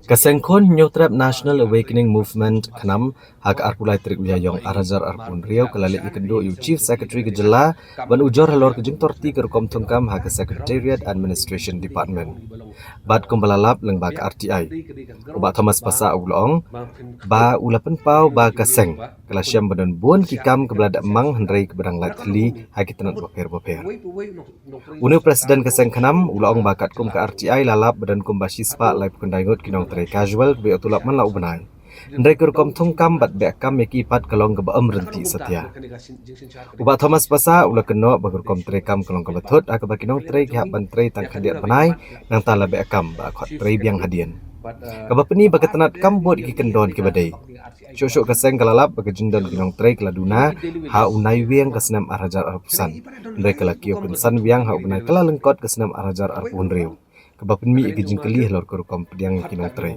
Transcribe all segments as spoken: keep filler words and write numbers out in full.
Ka seng khun Hynñiewtrep National Awakening Movement, KHNAM, ha ka arphew lai tarik u Ïaïong arhajar arphew hynriew ka la leit ïakynduh ïa u Chief Secretary ka jylla ban ujor halor ka jingtorti ka rukom thungkam ha ka Secretariat Administration Department. Bad kumba la lap lyngba ka R T I, u Bah Thomas Passah u la ong ba u la pynpaw ba ka seng ka la shem ba don bun ki kam kaba la dep mang hynrei kaba dang lait thylli ha ki tnat bapher bapher. Une u President ka seng KHNAM u la ong ba katkum ka R T I la lap ba don kumba shispah laiphew khyndai ngut ki nongtrei casual kaba ïoh tulop man la u bnai. Hynrei ka rukom thungkam bad beh kam ïa ki pat ka long kaba ym ryntih satia. U Bah Thomas Passah u la kynnoh ba ka rukom trei kam ka long kaba thut ha kaba ki nongtrei ki hap ban trei tang khyndiat bnai, nangta la beh kam ba khot trei biang hadien. Kaba pyni ba ka tnat kam bud ïa ki kyndon kiba dei. Shuh shuh ka seng ka la lap ba ka jingdon ki nongtrei ka la duna ha u Naiwieng ka snem arhajar arphew san, hynrei ka la kiew kynsan biang ha u bnai Kyllalyngkot ka snem arhajar arphew hynriew, kaba pynmih ïa ka jingkylli halor ka rukom pdiang ïa ki nongtrei.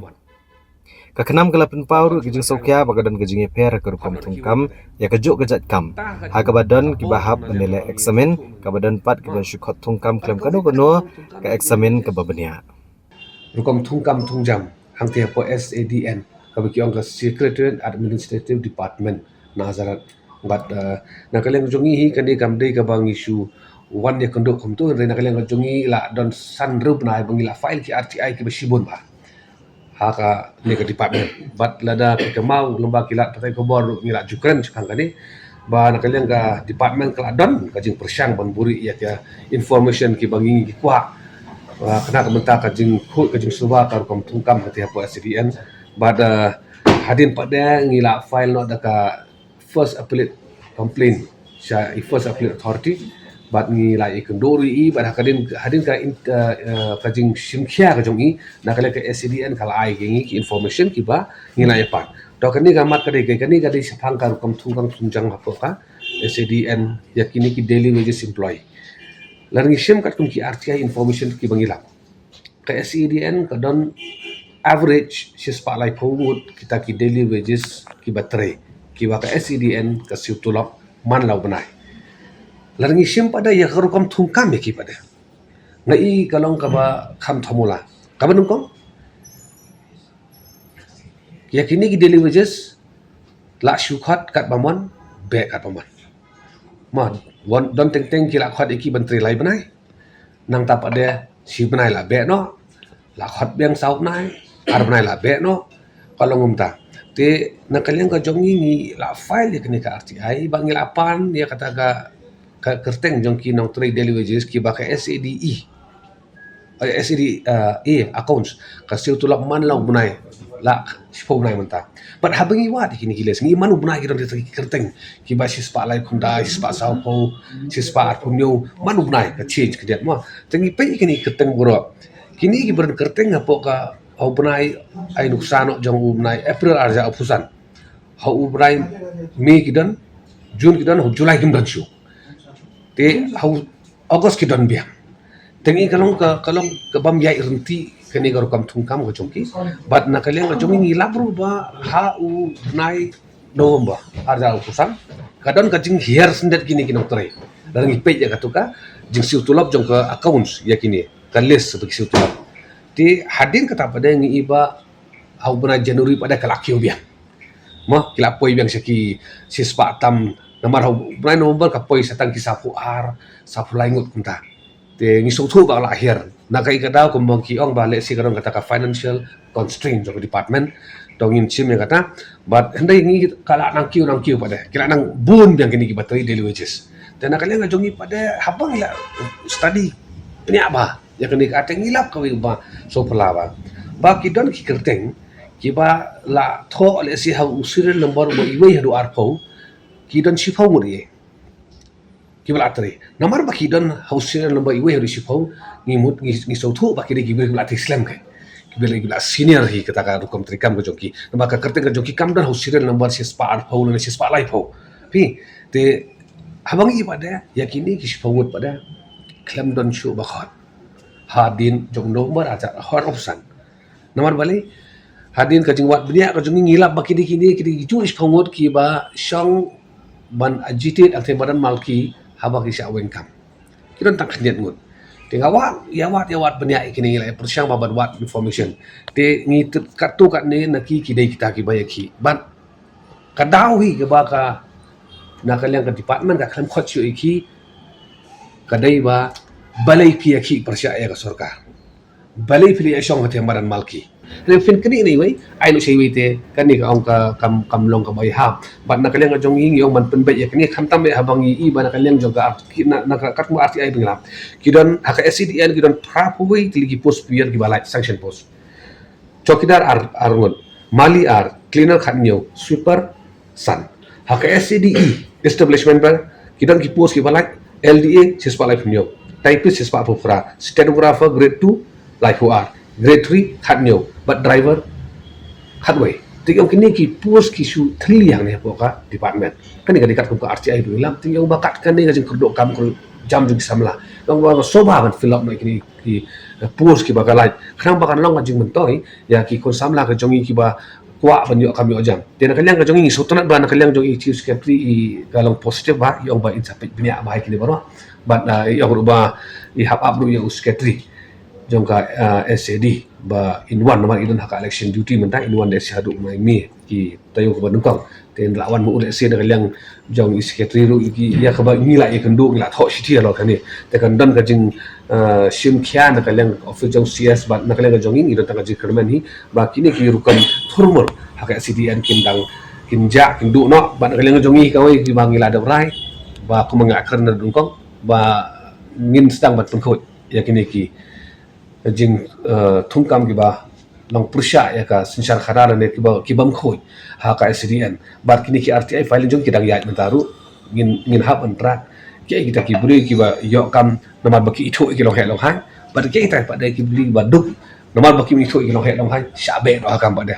Ka KHNAM ka la pynpaw ruh ïa ka jingsngewkhia ba ka don ka jingïapher ha ka rukom thungkam ïa kajuh ka jait kam, ha kaba don kiba hap ban ïaleh eksamin, kaba don pat kiba shu khot thungkam khlem kano kano ka eksamin kaba bniah. Rukom thungkam thungjam hangtei hapoh S A D N, kaba ki ong ka Secretariat Administrative Department, Nazareth. Bad, eh, na ka liang jong ngi hi, kane kam dei kaba ngi shu wan ïakynduh kumto, hynrei na ka liang jong ngi la don san hynriew bnai ba ngi la file ki R T I kiba shibun bha ha kane ka department. Bad lada phi kynmaw lyngba ki lad pathai khubor ruh ngi la ju kren shaphang kane, ba na ka liang ka department ka la don ka jingpyrshang ban buhrieh ïa ka information kiba ngi ngi kwah. Ah, kane ka mynta ka jingkhuid ka jingsuba ka rukom thungkam hangtei hapoh S A D N. Bad, ah, hadien pat de ngi la file noh da ka first appellate complaint sha i first appellate authority. Bad ngi la ïakynduh ruh ïa i, bad hadien, hadien ka in-, ah, ah, ka jingshimkhia ka jong i, na ka liang ka S A D N ka la ai ïa ngi ki information kiba ngi la ïa pan. To kane ka mat ka dei, kane ka dei shaphang ka rukom thungkam thungjam hapoh ka S A D N ïa kine ki daily wages employee. Lada ngi shim katkum ki R T I information kiba ngi lap, ka S A D N ka don average shispah laiphew ngut kita ki daily wages kiba trei, kiba ka S A D N ka siew tulop man la u bnai. Lada ngi shim pat de ïa ka rukom thungkam ïa ki pat de, nga i ka long kaba kham thamula. Kaba nyngkong, ïa kine ki daily wages la shu khot katba mon, beh katba mon. Ma, wan, don teng teng ki la khot ïa ki ban trei lai bnai. Nangta pat de shi bnai la beh noh, la khot biang saw bnai, ar bnai la beh noh, ka long kumta. Te na ka liang ka jong ngi ngi la file ïa kane ka R T I ba ngi la pan ïa kata ka, ka kyrteng jong ki nongtrei daily wages kiba ka S A D E, eh, S A D, eh, E accounts, ka siew tulop man la u bnai, la shiphew bnai mynta. Bad haba ngi wad ïa kine ki list, ngi man u bnai ki don ki kyrteng kiba shispah laiphew khyndai, shispah sawphew, shispah arphew hynñiew, man u bnai ka change khyndiat mo. Te ngi peit ïa kine ki kyrteng baroh. Kine kiba don kyrteng hapoh ka, ha u bnai ai nuksa noh jong u bnai April arhajar arphew san. Ha u bnai May ki don, June ki don, ha u July kim don shuh. Te ha u August ki don biang. Te ngi ka long ka, ka long ka bym ïaid ryntih kane ka rukom thungkam ka jong ki. Bad na ka liang ka jong ngi ngi lap ruh ba ha u bnai November arhajar arphew san ka don ka jinghiar syndet kine ki nongtrei. Lada ngi peit ïa katu ka jingsiew tulop jong ka accounts ïa kine, ka list ba ki siew tulop. Te hadien kata pat de ngi i ba ha u bnai January pat de ka la kiew biang. Mo, ki la poi biang sha ki shispah tam, namar ha u bnai November ka poi sa tang ki sawphew ar, sawphew lai ngut kumta. Te ngi sngewthuh ba la hiar. Na kaei ka daw kumba ki ong ba lehse ka don kata ka financial constraint jong ka department. To ngin shim ïa kata. Bad hynrei ngi ka la nang kiew nang kiew pat de. Ki la nang bun biang kine kiba trei daily wages. Te na ka liang ka jong ngi pat de haba ngi la study bniah bha ïa kane ka, te ngi lap kawei ba sngewphylla ba, ba ki don ki kyrteng kiba la thoh lehse ha u serial number uba iwei haduh arphew, ki don shiphew ngut ïa kiba la trei. Namar ba ki don ha u serial number iwei haduh shiphew, ngi mut, ngi, ngi sngewthuh ba ki dei ki briew kiba la trei slem, ki briew kiba la senior hi kata ka rukom treikam ka jong ki. Namar ka kyrteng ka jong ki kam don ha u serial number shispah arphew lane shispah laiphew. Phi, te haba ngi pat de ïa kine ki shiphew ngut pat de khlem don shuh ba khot hadien jong November arhajar arphew san. Namar balei? Hadien ka jingwad bniah ka jong ngi ngi lap ba kine, kine, kine ki juh shiphew ngut kiba shong ban agitate lane ban don malki haba ki shah weng kam. Ki don tang khyndiat ngut. Te nga wad, ïa wad, ïa wad bniah ïa kine, ngi la pyrshang ba ban wad information. Te ngi tip katto katne na ki, ki dei kita kiba ïa ki. Bad ka daw hi kaba ka, na ka liang ka department ka khlem khot shuh ïa ki, ka dei ba balei phi ïa ki pyrshah ïa ka sorkar. Balei phi la ïa shong ha te madan malki. Re phin kane ne wei, ai no shei wei te, kane ka ong ka kam, kam long kaba ïa ha. Bad na ka liang ka jong ngi, ngi ong ban pynbeit ïa kane, khamtam ïa ha ba ngi i ba na ka liang jong ka R-, ki, na, na ka katkum R T I ba ngi lap. Ki don ha ka S C D N, ki don phra phew wei tylli ki post pion kiba lait, sanction post. Chowkidar ar, ar ngut, mali ar, cleaner khat hynñiew, sweeper san. Ha ka S C D E establishment ba ki don ki post kiba lait, L D A shispah laiphew hynñiew, typist shispah phew phra, stenographer grade two laiphew ar, grade three khat hynñiew, bad driver khatwei. Te ong kine ki post ki shu thylli hangne hapoh ka department. Kane ka dei katkum ka R T I ba ngi lap, te ong ba kat kane ka jingkyrduh kam kyrduh jam jong ki samla. Ong ba sngewbha ban fill up noh kine ki, eh, post kiba ka lait. Khnang ba kan long ka jingmyntoi ïa ki khun samla ka jong ngi kiba kwah ban ïoh kam ïoh jam. Te na ka liang ka jong ngi, sngewtynnat ba na ka liang jong i Chief Secretary i ka long positive ba, i ong ba in sa peit bniah bha ïa kine baroh. Bad, ah, i ong ruh ba i hap ap ruh ïa u Secretary jong ka, ah, S C D ba in wan namar i don ha ka election duty mynta, in wan da shi haduh u nine May, ki taïew kaba nyngkong. Te in la wan ma u lehse na ka liang jong i Secretary ruh, i ki, ïa kaba ngi la ïakynduh, ngi la thoh shithi halor kane. Te kan don ka jing, eh, shim khia na ka liang office jong C S bad na ka liang jong ngi, ngi don tang ka jingkyrmen hi ba kine ki rukom thurmur ha ka S C D N kin dang, kin jah, kin duh noh. Bad na ka liang jong ngi kawei kiba ngi la dep rai ba kum nga kren na nyngkong ba ngin sdang ban pynkhuid ïa kine ki jing, eh, thungkam kiba long pyrshah ïa ka synshar khadar ne kiba, kibym khuid ha ka S C D N. Bad kine ki R T I filing jong ki dang ïaid mynta ruh, ngin, ngin hap ban track kiei kita ki briew kiba ïoh kam namar ba ki ithuh ïa ki long heh long hai. Bad kiei kita pat de ki briew ba duk namar ba kim ithuh ïa ki long heh long hai, shah beh noh ha kam pat de.